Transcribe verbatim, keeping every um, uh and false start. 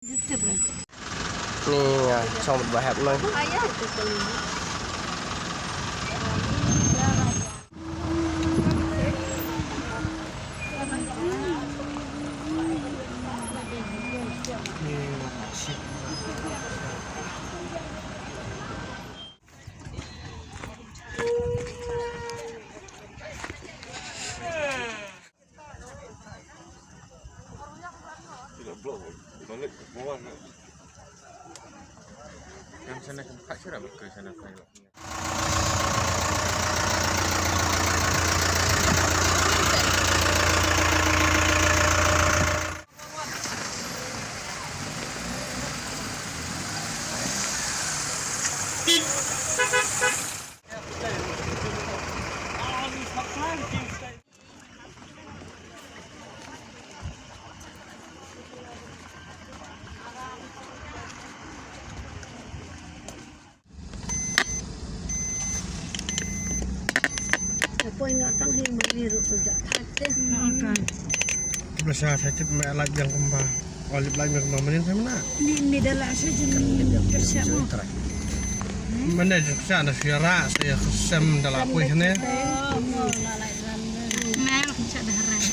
Ni nga chong ba hep noi. Ba sa sa tip me lait biang kumba. Olip lait biang kumba manin sa mana? Ni, ni da la sa jin kerja mo. Mana kerja na siara saya kesem dalam apa sini? Mel kerja dah rai.